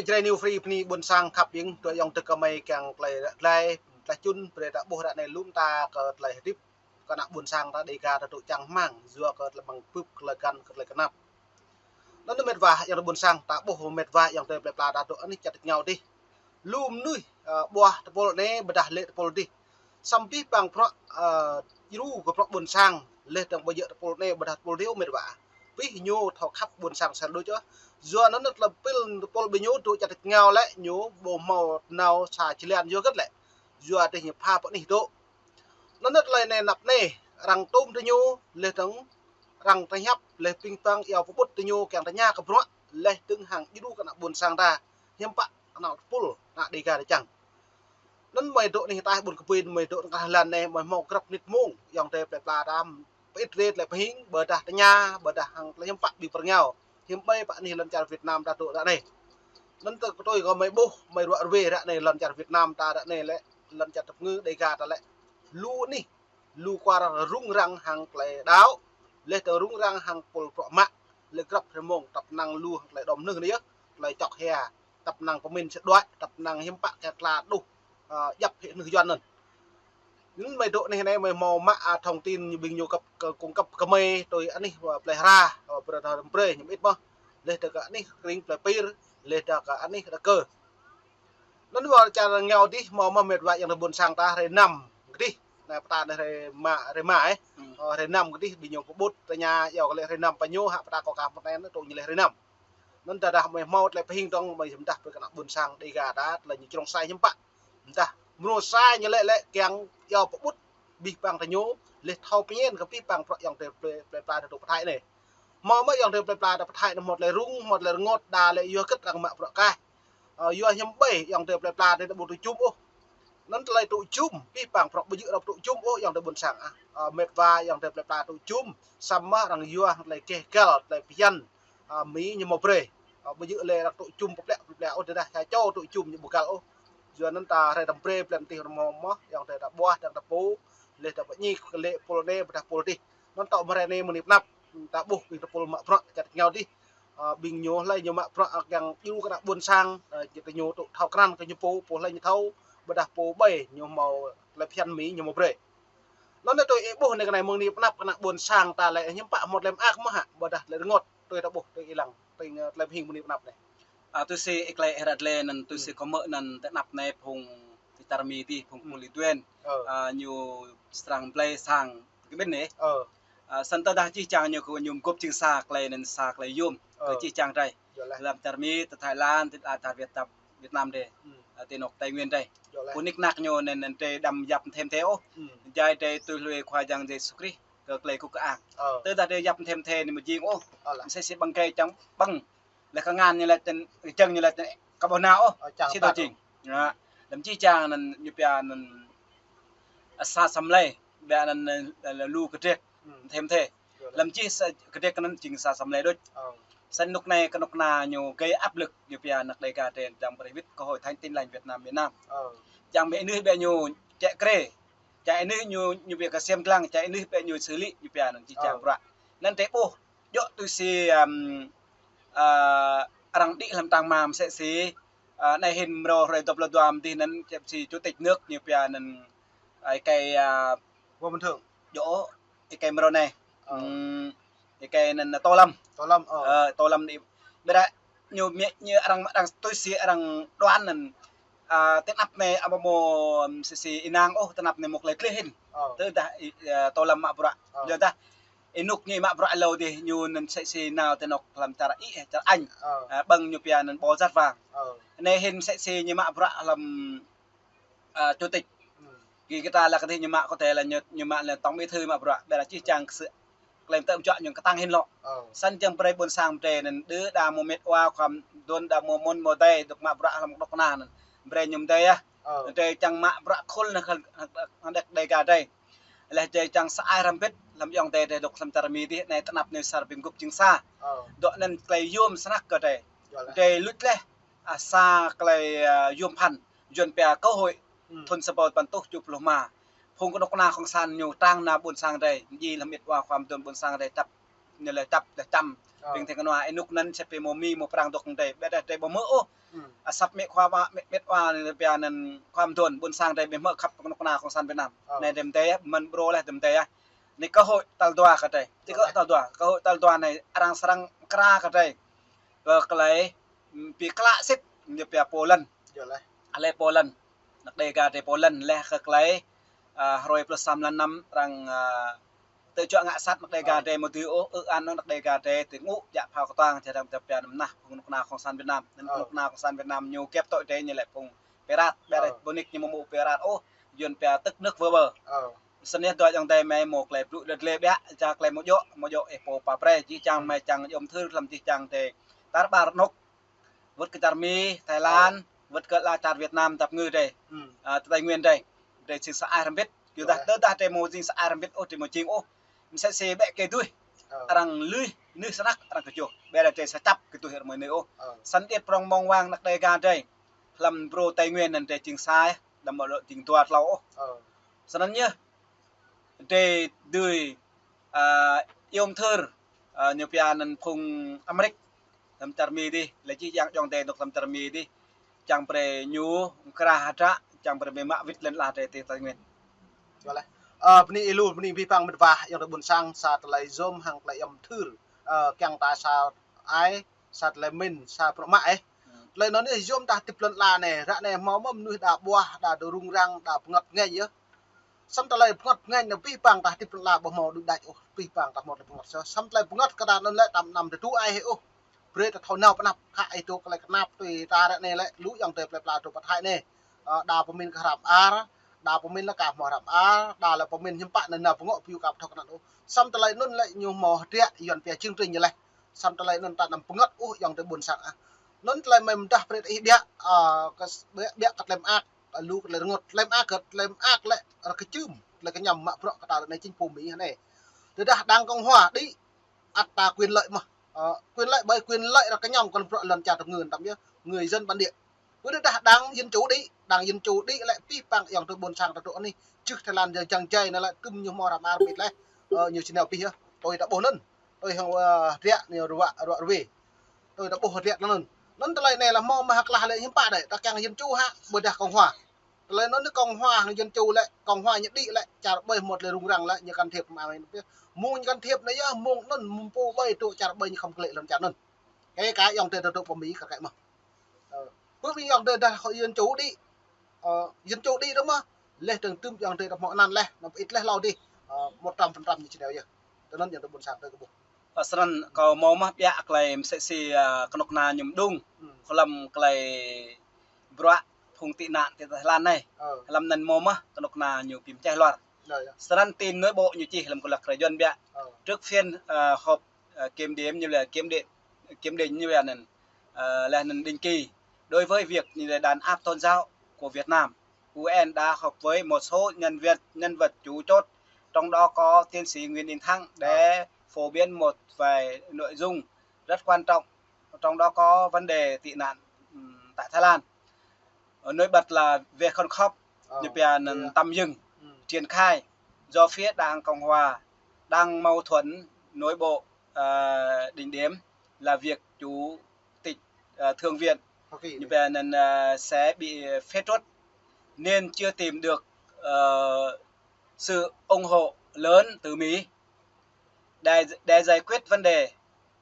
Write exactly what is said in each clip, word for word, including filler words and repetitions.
Jrai New Free bơni ƀôn sang khăp ƀing, tui ayŏng adơi kơmơi kiăng tơlơi ră glai, tơlơi čun, brơi ta ƀuh ră anai lŏm ta kơ tơlơi hơdip kơ ană ƀôn sang ta Dêga ta dŏ čang rơmang, yua kơ tơlơi mơ̆ng bưp, tơlơi găn, kơ tơlơi kơnap. Anŭn mĕt wa ayŏng adơi ƀôn sang, ta ƀuh mĕt wa ayŏng adơi plơi pla ta dŏ anih čar tơngao dih. Lu mơnuih, ơ, ƀuah tơpul anai, ƀôdah lê̆ tơpul dih. Samơ̆ pih pang prăk, ơ, djru kơ prăk ƀôn sang, leh tơ̆ng ƀu djơ̆ tơpul anai, ƀôdah tơpul dih ôh mĕt wa. Pih ñu thâo khăp ƀôn sang sel đôč ôh. Yua anŭn tơlơi pil tơpul ƀing ñu dŏ čar tơngao lĕ, ñu ƀu hmâo nao sa jơlan yua hơget lĕ. Yua dih ñu pha pơ anih dŏ. Anŭn tơlơi anai anăp anai, arăng tŭm tơ ñu, leh tơ̆ng arăng tơñăp, leh pih pang iâu pơƀut tơ ñu kiăng tơña kơ bruă, leh tơ̆ng hăng djru kơ ană ƀôn sang ta, hiư̆m pă ană tơpul, ană Dêga ta čang. Anŭn mơi dŏ anih ataih ƀun kơpin, mơi dŏ tơngah lan anai, mơi hmâo grăp mơnit mông, ayŏng adơi plơi pla ta, pơit rê tơlơi pơhing, ƀôdah tơña, ƀôdah hăng tơlơi hiư̆m pă ƀing pơrơngao, hiư̆m ƀai pơ anih lŏn čar Việt Nam ta dŏ ră anai. Anŭn tơ kơtui kơ mơi ƀuh, mơi ruă ruê ră anai lŏn čar Việt Nam ta ră anai lĕ, lŏn čar tơpơngư Dêga ta lĕ. Lu anih, lu kwar rŭng răng hăng tơlơi đaŏ, leh tơ̆ng rŭng răng hăng tơpul prăk mă, leh grăp hrơi mông, tăp năng lu hăng tơlơi đom nưh anai yơh, tơlơi čŏk hia, tăp năng pơmĭn sĭt đuaĭ, tăp năng hiư̆m pă kiăng tla đuh, ơ, djăp hĭ nưh Yuan anŭn. Anŭn mơi dŏ anih anai mơi hmâo mă, ơ, thông tin ñu ƀing ñu kăp, kơ, cung cấp kơ mơi tui anih, ơ, plơi Hra, ơ, brơi ta brơi ñu mơit mơh. Leh tơ kơ anih kring plơi Pir, leh tơ kơ anih Đa Kơ. Anŭn wơ̆t čar tơngao dih hmâo mơ̆ mĕt wa ayŏng adơi ƀôn sang ta hrơi năm kơdih. Anai pơtă anai hrơi rơma, hrơi rơma, ơ. Hmm. Ơ, hrơi năm kơdih ƀing ñu pơƀut tơña iâu kơ lĕ hrơi năm pơ ñu hă pơtă kơ kah pơtăn tŭ ñu lĕ hrơi năm. Anŭn tơdah mơi hmâo tơlơi pơhing dơ̆ng mơi pơdah brơi kơ ană ƀôn sang Dêga ta tơlơi ñu črông sai hiư̆m pă. Tơdah mrô sai ñu lĕ lĕ kiăng iâu pơƀut pih pang tơ ñu, leh thâo pơñen kơ pih pang prăk ayŏng adơi plơi, plơi pla ta dŏ pơ Thái anai. Hmâo mơ̆ ayŏng adơi plơi pla ta pơ Thái anai hmâo tơlơi rŭng, hmâo tơlơi rơngot, đa lĕ yua hơget arăng mă bruă kah. Ơ, yua hiư̆m ƀai ayŏng adơi plơi pla ta ƀu tŭ jum ôh. Anŭn tơlơi tŭ jum, pih pang prăk ƀu djơ̆ arăng tŭ jum ôh ayŏng adơi ƀôn sang ah. Ơ, mĕt wa ayŏng adơi plơi pla tŭ jum, samơ̆ arăng yua tơlơi keh găl, tơlơi phiăn, ơ, Mi ñu hmâo brơi. Ơ, ƀu djơ̆ lĕ arăng tŭ jum pơplĕ, pơplĕ ôh, tơdah sa čô tŭ jum ñu ƀu găl ôh. Yua anŭn ta hrơi răm brơi plĕ tih răm hmâo mơh, ayŏng adơi ta ƀuah, ta pô, leh ta pơñi kơ lĕ tơpul anai, ƀôdah tơpul dih. Anŭn tŏ mơ̆ hrơi anai mơni pơnăp, ta ƀuh ƀing tơpul mă bruă čar tơngao dih. Ơ, ƀing ñu hlơi ñu mă bruă kiăng djru kơ ană ƀôn sang, ơ, ñu tơ ñu tŭ thâo krăn kơ ñu pô, pô hlơi ñu thâo, ƀôdah pô ƀai, ñu hmâo tơlơi phiăn Mi ñu hmâo brơi. Anŭn tui ih ƀuh anai kơ anai mơni pơnăp kơ ană ƀôn sang ta lĕ hiư̆m pă hmâo tơlơi mơak mơh hă, ƀôdah tơlơi rơngot, tui ta ƀuh, tui ih lăng, tui, ơ, tơlơi pơhing mơni pơnăp anai. Ơ, tui si ih klĕ hơrat lĕ anŭn tui si kơ mơ̆ anŭn tơnap anai phung ti tar Mi dih, phung pô Lê Duên. Ơ. Ơ, ñu srăng blơi sang kơ ƀing anai. Ơ. Ơ, sĭt tơdah čih čang ñu kơ ñu mguôp jing sa tơlơi anŭn sa tơlơi yôm. Ơ. Kơ čih čang rai. Yơh lah. Lăm čar Mi, tơ Thái Lan, tơ, ơ, tơ Việt Nam, Việt Nam dih. Ơ, ti anŏ Tây Nguyên dih. Yơh lah. Kơ nik nak ñu anŭn, anŭn dih đăm yap them the ôh. Jai dih tui lui Khua Yang Yêsu Krist kơ tơlơi kŭk kơang. Ơ. Tơdah dih yap them the anŭn mơ̆ jing ôh. Ơ lah. Mơsĕ si ƀăng kơ čang ƀăng. Lĕ kơ ngăn ñu lĕ tơ̆n, kơ jơ̆ng ñu lĕ tơ̆n, kơ ƀô̆ nao ôh. Ơ, čang sĭt ta dŏ jing. Yơh. Lăm čih čang anŭn ñu pia anŭn, ơ, sa samlai, ƀiă anŭn, ơ, lu kơdrek, them the. Lăm čih sa kơdrek anŭn jing sa samlai đôč. Ơ. Sĭt anŏ anai kơ anŏ anai ñu gơi áp lực ñu pia anŏ Dêga dih čang brơi wĭt cơ hội thánh Tin Lành Việt Nam, Việt Nam. Ơ. Čang ƀiă anai ƀiă ñu čĕ krê. Čang anai ñu, ñu ƀiă kơ sem lăng, čang anai ƀiă ñu xử lý ñu pia anŭn čih čang bruă. Anŭn dih ƀuh djŏ tui si, ơ, arăng đĭ lăm trang mạng mơsĕ si, ơ, anai hin mrô hrơi dua pluh dua mơ̆n dih anŭn, čĕp si chủ tịch nước ñu pia anŭn, ơ, ih kơi, ơ, Võ Văn Thưởng. Djŏ, ih kơi mrô anai. Ơ. Ih kơi anŭn Tô Lâm. Tô Lâm, ơ. Ơ, Tô Lâm dih. Ƀiă ñu mĕ ñu arăng, arăng tui si arăng đoán anŭn, ơ, tơnap anai ƀu hmâo mơsĕ si ih năng ôh, tơnap anai mơ̆ tơlơi gleh hin. Ơ. Tơdah, ơ, Tô Lâm mă bruă. Ơ. Yua dah Ih anŏ ñu mă bruă hlâo dih ñu anŭn mơsĕ si nao tơ anŏ lăm čar ih, čar Anh. Ơ. Ơ, ƀing ñu pia anŭn bò sát vàng. Ơ. Anai hin mơsĕ si ñu mă bruă lăm, ơ, chủ tịch. Kơ kơ ta lăk dih ñu mă kơ tơlơi ñu, ñu mă lĕ tổng bí thư mă bruă. Ƀiă čih čang kơ sĭt. Klem tơm čuă ñu kơtang hin lŏ. Ơ. Sĭt čang brơi ƀôn sang ta anŭn đơ đa mơ̆ mĕt wa khua mơ̆n đa mơ̆ mơ̆n mơ̆ dih dŏ mă bruă lăm dŏ anŭn. Brơi ñu mơ̆n dih yơh. Ơ. Dih čang mă bruă khul anŭn kơ, kơ, kơ Dêga dih. Leh dih čang sa ai răm bĭt, lăm ayŏng adơi dih dŏ lăm čar Mi dih, anai tơnap anai sa ƀing gŭp jing sa. Ơ. Dŏ anŭn tơlơi yôm snăk kơ dih. Yơh lah. Dih luč leh, ơ, sa tơlơi, ơ, yôm phăn, Yuan pia cơ hội, thŭn sa rơbâo păn tuh tơjuh pluh rơma. Phung kơnuk kơna cộng sản ñu trang nao ƀôn sang dih, djai lăm mĕt wa khua mơ̆n ƀôn sang dih čăp, ñu lĕ čăp, lĕ čăm. Ơ. Ƀing tơng kơnua, ih anŏ anŭn sĕ pê mơ̆ Mi, mơ̆ Prang dŏ dih, ƀiă dah dih ƀu hmư̆ ôh. asăp mĕt khua wa, mĕt, mĕt wa anai pia anŭn khua mơdôn, ƀôn sang drei ƀu hmâo khăp kơ kơnuk kơna Cộng sản Việt Nam. Ơ. Anai drei mơdê, mơ̆n brô laih drei mơdê ah. Anai cơ hội tal dua kơ drei. Či kơ tal dua, cơ hội tal dua anai arăng srăng kra kơ drei. Kơ tơlơi, ưm, pi klă sĭt, ñu pia pô lŏn. Yơh laih. Laih pô lŏn. Anăk Đêga drei pô lŏn, laih kơ tơlơi, a, hrơi pluh sa mlan năm arăng, a, tơ čuă ngă sat anăk Đêga drei mơ̆ dưi ôh, ư an anăk Đêga drei tơ ngŭ jak phao kơtuang, čơdang tơ pia anăm nah, kơnuk kơna Cộng sản Việt Nam. Anŭn kơnuk kơna Cộng sản Việt Nam ñu kĕp tŏ drei ñu lĕ phung pirate, ƀiă rĕ ƀu nik ñu mơ̆ mơ̆ pirate ôh, yuan pia tức nước vỡ bờ. Snăn yơh dua ayŏng adơi mơi mơ̆ tơlơi blŭ lĕ lĕ ƀiă, ča tơlơi mơ̆ djŏ, mơ̆ djŏ ih pô pap brơi, jih jang mơi čang yôm thưr hlăm jih jang drei tar ƀar anôk. Wơ̆t kơ čar Mi, Thái Lan, wơ̆t kơ ala čar Việt Nam dăp ngư drei. A, Tây Nguyên drei. Drei jing sa ai hrăm bĭt. Kơ dah, tơdah drei mơ̆ jing sa ai hrăm bĭt ôh, drei mơ̆ jing ôh. Msĕ si ƀĕ kơ duih. Arăng lui, nưh snăk, arăng kơ juh. Ƀiă dah drei sa čăp kơ duih arăng mơ̆ nưh ôh. Snăn điêt prong mông wang anăk Đêga drei. Hlăm brô Tây Nguyên anŭn drei jing sa, đăm mơ̆ lŏ jing dua tlâo ôh. Snăn yơh. Drei dưi, a, yôm thưr, a, ñu pia anŭn phung Amêrik, hlăm čar Mi dih, lĕ jih jang ayŏng adơi dŏ hlăm čar Mi dih, čang brơi ñu kra hơdră, čang brơi mơi mă wĭt lŏn ala drei ti Tây Nguyên. Yơh laih. Ơ, bơni ih lu, bơni abih bang mĕt wa, ayŏng adơi ƀôn sang, sa tơlơi yôm hăng tơlơi yôm thưr, ơ, kiăng ta sa ai, sa tơlơi mĭn, sa bruă mă ih. Tơlơi anŭn yơh yôm ta hơdip lŏn ala anai, ră anai hmâo mơ̆n mơnuih đa ƀuah, đa dŏ rŭng răng, đa bơngăt bơngañ yơh. Săm tơlơi bơngăt bơngañ anŭn abih bang ta hơdip lŏn ala ƀu hmâo đuaĭ đač ôh, abih bang ta hmâo tơlơi bơngăt soh. Săm tơlơi bơngăt kơ ta anŭn lĕ tăm năm tơdu ai hĕ ôh. Brơi ta thâo nao pơ anăp, khă ih dŏ tơlơi kơnap tui ta ră anai lĕ, lu ayŏng adơi plơi pla dŏ pơ Thái anai. Ơ, đa pơmĭn kơ hră mơar, đa pơmĭn lĕ ka hmâo hră mơar, đa lĕ pơmĭn hiư̆m pă anŭn nao bơngŏ ƀu kăp thâo kơnăl ôh. Săm tơlơi anŭn lĕ ñu hmâo hơdră yuan pia chương trình ñu laih. Săm tơlơi anŭn ta anăm bơngăt ôh ayŏng adơi ƀôn sang ah. Anŭn tơlơi mơi mơdah brơi ih ƀiă, ơ, kơ s-, ƀiă, ƀiă kơ tơlơi mơak, kơ lu kơ tơlơi rơngot, tơlơi mơak kơ, tơlơi mơak lĕ, rơkơčưm, tơlơi kơñăm mă bruă kơ ta ră anai jing pô Mi anai. Tơdah đảng Cộng hòa đĭ, ăt ta quyền lợi mơ̆n. Ơ, quyền lợi ƀơi quyền lợi rơkơñăm kơ bruă lŏn čar tơngưn tăm yơh, người dân bản địa. Wơ̆t tơdah đảng Dân Chủ đĭ, đảng Dân Chủ đĭ lĕ abih bang ayŏng adơi ƀôn sang ta dŏ anih, jưh Thái Lan jang jai anai lĕ tŭm ñu hmâo hră mơar mĭt laih, ơ, ñu či nao abih yơh, tui ta ƀuh anŭn. Tui hăng, ơ, hơdră ñu ruă, ruă ruê. Tui ta ƀuh hơdră anŭn. Anŭn tơlơi anai lĕ hmâo mơ̆ hơklah lĕ hiư̆m pă đĕ, ta kiăng Dân Chủ hă, ƀôdah Cộng hòa. Tơlơi anŭn Cộng hòa hăng Dân Chủ lĕ, Cộng hòa ñu đĭ lĕ, čar ƀơi hmâo tơlơi rŭng răng lĕ, ñu can thiệp mơ̆ anai. Mơ̆ng ñu can thiệp anai yơh, mơ̆ng anŭn mơ̆ng pô ƀơi dŏ čar ƀơi ñu khŏm klĕ lŏn čar anŭn. Kơ ka ayŏng adơi ta dŏ pơ Mi kơ ka mơ̆n. Ơ, pơ Mi ayŏng adơi dah Dân Chủ đĭ, ơ, Dân Chủ đĭ dŏ mơ̆n. Laih dơ̆ng tŭm ayŏng adơi ta hmâo anăn laih, năm pơ-ĭt laih hlâo dih, ơ, một trăm phần trăm ñu či nao yơh. Tui anŭn ayŏng adơi ƀôn sang ta kơ ƀuh. Ơ, snăn kâo hmâo mơ̆ ƀiă tơlơi msĕ si, ơ, kơnuk kơna ñu mđung. Hlăm tơlơi bruă phung tị nạn ti Thái Lan anai. Hlăm anŭn hmâo mơ̆ kơnuk kơna ñu pim čeh luar. Snăn tin nội bộ ñu čih hlăm kơlăk rơjuăn ƀiă. Trước phiên, ơ, họp, ơ, kiểm điểm ñu lĕ kiểm định, kiểm định ñu lĕ anŭn, ơ, lĕ anŭn định kỳ. Đối với việc như là đàn áp tôn giáo của Việt Nam, U N đã họp với một số nhân viên, nhân vật chủ chốt, trong đó có tiến sĩ Nguyễn Đình Thắng, để phổ biến một vài nội dung rất quan trọng, trong đó có vấn đề tị nạn, ừm, tại Thái Lan. Ờ, nổi bật là về khẩn cấp, ñu pia anŭn tạm dừng, triển khai do phía Đảng Cộng hòa đang mâu thuẫn nội bộ, ờ, đỉnh điểm là việc chủ tịch, ờ, thượng viện, Hoa Kỳ ñu pia anŭn, ờ, sẽ bị phế truất nên chưa tìm được, ờ, sự ủng hộ lớn từ Mỹ. Để, để giải quyết vấn đề,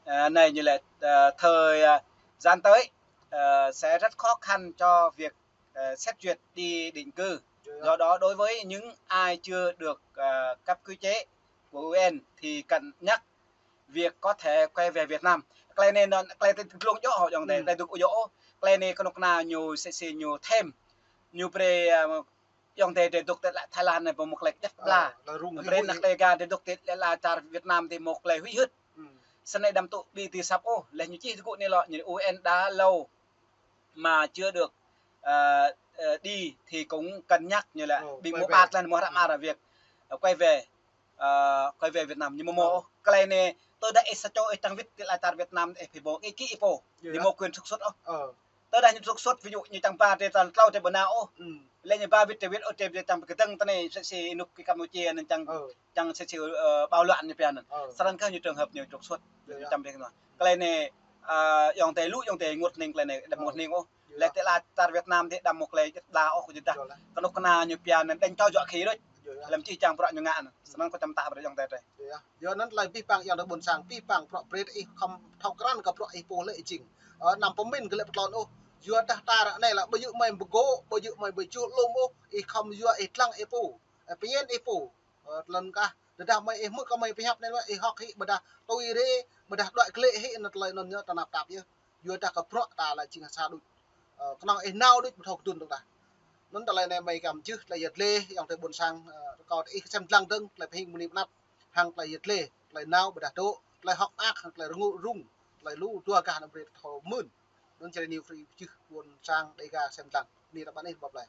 ờ, này như là, ờ, thời, ờ, gian tới, ờ, sẽ rất khó khăn cho việc, ờ, xét duyệt đi định cư. Do đó, đối với những ai chưa được, ờ, cấp quy chế của U N thì cân nhắc việc có thể quay về Việt Nam. Tơlơi anai anŭn, tơlơi tơglông djŏ hŏ ayŏng adơi, tơlơi dŏ djŏ. Tơlơi anai kơnuk kơna ñu msĕ si ñu thêm. Ñu brơi, ơ, ayŏng adơi drei dŏ ti Thái Lan anai ƀu hmâo tơlơi kơjăp kơbla. Brơi anăk Đêga drei dŏ ti ala čar Việt Nam dih hmâo tơlơi huĭ hyưt. Snăn đăm tŭ ƀu dưi săp ôh, laih ñu čih tơgŭ anai lŏ, ñu U N đã lâu mà chưa được, ờ, ờ, đi thì cũng cân nhắc như là ƀing mơ̆ ƀat laih mơ̆ hră mơar việc, ờ, quay về, ờ, quay về Việt Nam ñu mơ̆ mơ̆. Tơlơi anai, tơdah ih sa čô ih čang wĭt ti ala čar Việt Nam ih pơhiăp ih kĭ ih pô, ñu mơ̆ quyền trục xuất ôh. Tơdah ñu trục xuất, ví dụ ñu čang ba drei tal tlâo drei ƀu nao ôh. Lĕ ñu ba wĭt drei wĭt ôh, drei, drei čang pơkơdơ̆ng tơ anai, msĕ si anŭn kơ Campuchia anŭn čang, čang msĕ si, ơ, bạo loạn ñu pia anŭn. Snăn kơ ñu trường hợp ñu trục xuất, ñu čang pơkơdơ̆ng. Tơlơi anai, ơ, ayŏng adơi lu, ayŏng adơi rơngot hning tơlơi anai, đăm rơngot hning ôh. Lĕ tơlơi čar Việt Nam tih đăm mŭk lĕ jĕt đa ôh kơ jĕt dah. Kơnuk kơna ñu pia anŭn đĕnh thâo juă khĭ đôč. Lĕ mơ̆ čih čang bruă ñu ngă anŭn. Snăn kâo čăm tă brơi ayŏng adơi tih. Yua anŭn tơlơi abih bang ayŏng adơi ƀôn sang, abih bang bruă brơi ih khŏm thâo krăn kơ bruă ih pô lĕ ih jing. Ơ, anăm pơmĭn kơ lĕ pơtlon ôh. Yua dah ta ră anai lĕ ƀu djơ̆ mơi bơgô̆, ƀu djơ̆ mơi bơčuh lŏm ôh, ih khŏm yua ih dlăng ih pô. Ơ, pơñen ih pô. Ơ, tơlơi kah, tơdah mơi ih hmư̆ kơ mơi pơhiăp anai lĕ ih hŏk hĭ ƀôdah tui rê, ƀôdah đuaĭ klĕ hĭ anŭn tơlơi anŭn ñu tơnap tap yơh. Yua dah kơ bruă ta lĕ jing sa đôč. Ơ, kơnơ̆ng ih nao đôč ƀu thâo kơdŭn dơ̆ng tah. Anŭn tơlơi anai mơi kăm jưh tơlơi yăl dliê, ayŏng adơi ƀôn sang, ơ, rơkâo tơ ih sem dlăng dơ̆ng, tơlơi pơhing mơni pơnăp, hăng tơlơi yăl dliê, tơlơi nao ƀôdah dŏ, tơlơi hŏk mơak, hăng tơlơi rơngot rŭng, tơlơi lu dua gah anăm brơi thâo mưn. Anŭn Jrai New Free jưh ƀôn sang Dega sem dlăng. Bơni rơbat ih bap lai.